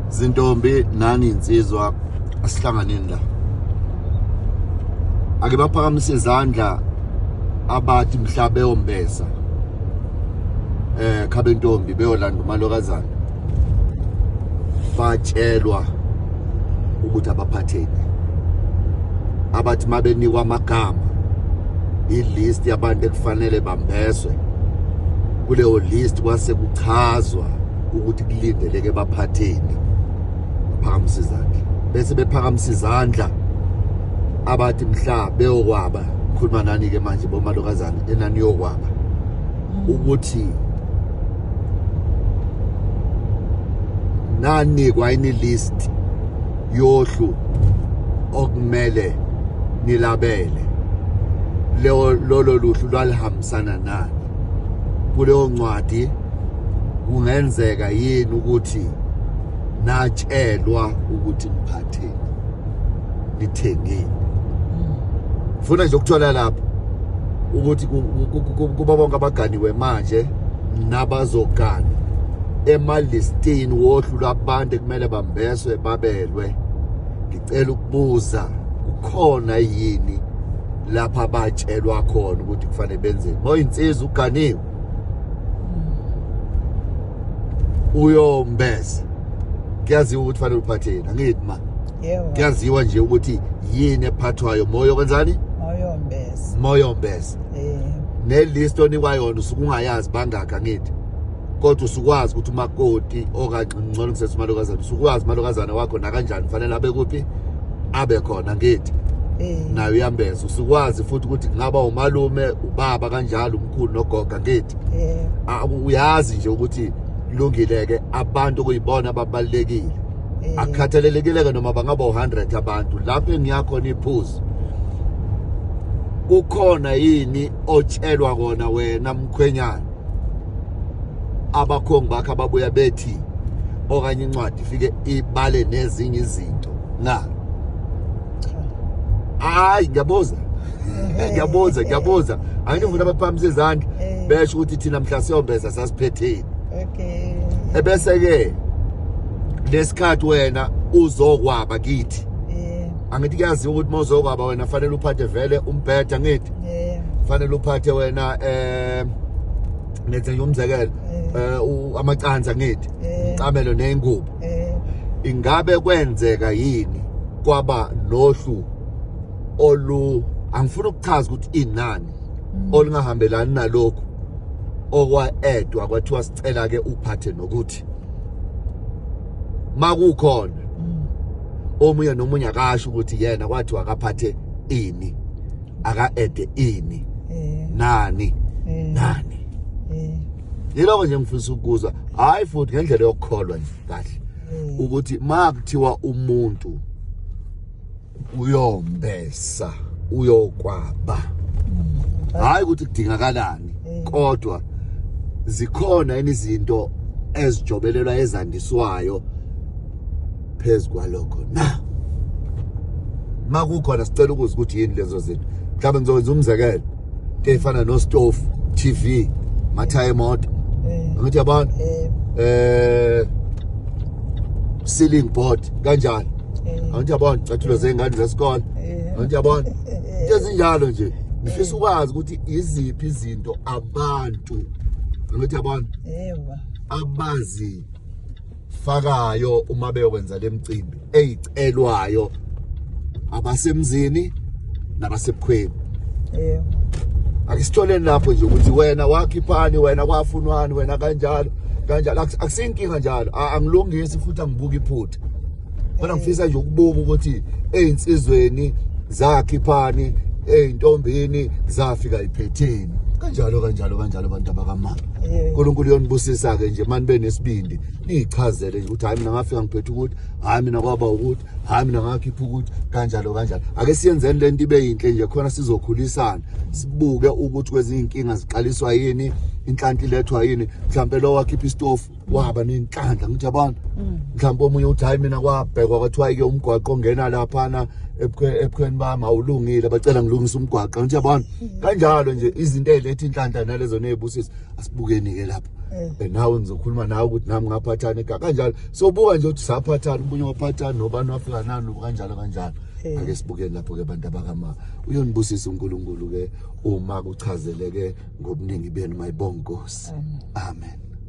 Zintombi nani insizwa, asihlanganeni la. Ake baphakamise izandla abathi mhla beyombesa khabe ntombi beyolanda umalokazana, batshelwa ukuthi abaphatheni, abathi mabenikwa amagama ilist yabantu ekufanele bambeswe kuleyo list, kwase kuchazwa ukuthi kulindeleke baphatheni. Baphakamisa izandla, bese bephakamisa izandla abathi mhla beyokwaba, ngikhuluma nani ke manje bomalokazana enani yokwaba, ukuthi nanikwa ini list yohlu okumele nilabele, lolo luhlu lwalihambisana nani kuleyo ncwadi. Kungenzeka yini ukuthi natshelwa ukuthi niphatheni, nithengeni? Funa nje ukuthola lapho ukuthi kuba bonke abaganiwe manje nabazogana emalistini wohlu lwabantu ekumele bambeswe babelwe. Ngicela ukubuza, kukhona yini lapha abatshelwa khona ukuthi kufanele benzeni? Moyinsizwa uganiwe uyombesa, kuyaziwa ukuthi fanele uphatheni, angithi ma? Yebo. Kuyaziwa nje ukuthi yini ephathwayo. Moyo kwenzani? Moyombesa. Moyombesa. Ne list onikwa yona usuke ungayazi bangakhi, angithi? Kodwa usukwazi ukuthi umakoti okanye ngcono kusethi umalokazana, usukwazi umalokazana wakho nakanjani fanele abe kuphi, abe khona, angithi? Nayo uyambesa. Usukwazi futhi ukuthi kungaba umalume, ubaba, kanjalo umkhulu nogogo, angithi? Yebo. Uyazi nje ukuthi kulungile-ke, abantu okuyibona ababalulekile, akukhathalelekile-ke noma bangaba u-100 abantu. Lapho engiyakhona iphuzu, kukhona yini otshelwa kona wena mkhwenyana, abakhongi bakho ababuya bethi, okanye incwadi ifike ibale nezinye izinto na? Cha. Hayi, ngiyabuza, ngiyabuza, ngiyabuza. Angifuni abaphakamisa izandla besho ukuthi thina mhla siyombeza sasiphetheni. Ebese-ke lesikhathi wena uzokwaba kithi, angithi kuyaziwa ukuthi uma uzokwaba wena fanele uphathe vele umbhede, angithi? Fanele uphathe wena, ngenze nje umzekelo, amacansi, angithi? Umcamelo ney'ngubo. Ingabe kwenzeka yini kwaba nohlu olu, angifuni ukuchaza ukuthi inani, olungahambelani nalokhu okwa-edwa, kwathiwa sicela ke uphathe nokuthi makukhona omunye nomunye akasho ukuthi yena kwathiwa akaphathe ini, aka-ede ini, nani nani? Yiloko nje ngifisa ukuzwa, hayi futhi ngendlela yokukholwa nje kahle, ukuthi ma kuthiwa umuntu uyombesa, uyokwaba, hayi ukuthi kudingakalani, kodwa zikhona yini izinto ezijobelelwa ezandiswayo phezu kwalokho na? Makukhona, sicela ukuzwa ukuthi yini lezo zinto. Mhlawumbe ngizokwenza umzekelo, into ey'fana nostofu, TV, mathaya emoto, angithi yabona, ceiling board, kanjalo, angithi yabona, icathulo zey'ngane zesikole, angithi yabona, into ezinjalo nje. Ngifisa ukwazi ukuthi iziphi izinto abantu, angithi yabona, Yebo. abazifakayo uma beyokwenza le mcimbi, eyicelwayo abasemzini nabasebukhweni. Yebo. Ake sitholeni lapho nje ukuthi wena wakhiphani, wena kwafunwani, wena kanjalo kanjalo. Akusinkinga njalo. Angilungisi futhi angibuki iphutha, kodwa ngifisa nje ukubuka ukuthi ey'nsizweni zakhiphani, ey'ntombini zafika iphetheni, kanjalo kanjalo kanjalo, abantu abakamama. uNkulunkulu uyonibusisa-ke nje mani benesibindi, niyichazele nje ukuthi hhayi, mina ngafika ngiphethe ukuthi, hhayi, mina kwaba ukuthi, hhayi, mina ngakhipha ukuthi, kanjalo kanjalo. Ake siyenzeni lento ibe yinhle nje, khona sizokhulisana, sibuke ukuthi kwezinye iy'nkinga ziqaliswa yini, inhlanhla ilethwa yini. Mhlawumpe lo wakhipha isitofu waba nenhlanhla, ngithi yabona. Mhlawumpe omunye uthi hhayi, mina kwabhekwa kwathiwa-ke umgwaqo ongena laphana ebukhweni bami awulungile, bacela ngilungise umgwaqo, ngithi yabona, kanjalo nje izinto ey'letha inhlanhla nalezo ney'busiso. Asibukeni-ke lapho. Nawe ngizokhuluma nawe ukuthi nami ngaphathana ekhaya kanjalo. Sobuka nje ukuthi saphathana, omunye waphathana nobani wafika nani kanjalo kanjalo. Ake sibukeni lapho ke bantu abakama. Uyonibusisa uNkulunkulu ke uma kuchazeleke ngobuningi benu, mayibonke Nkosi. Amen.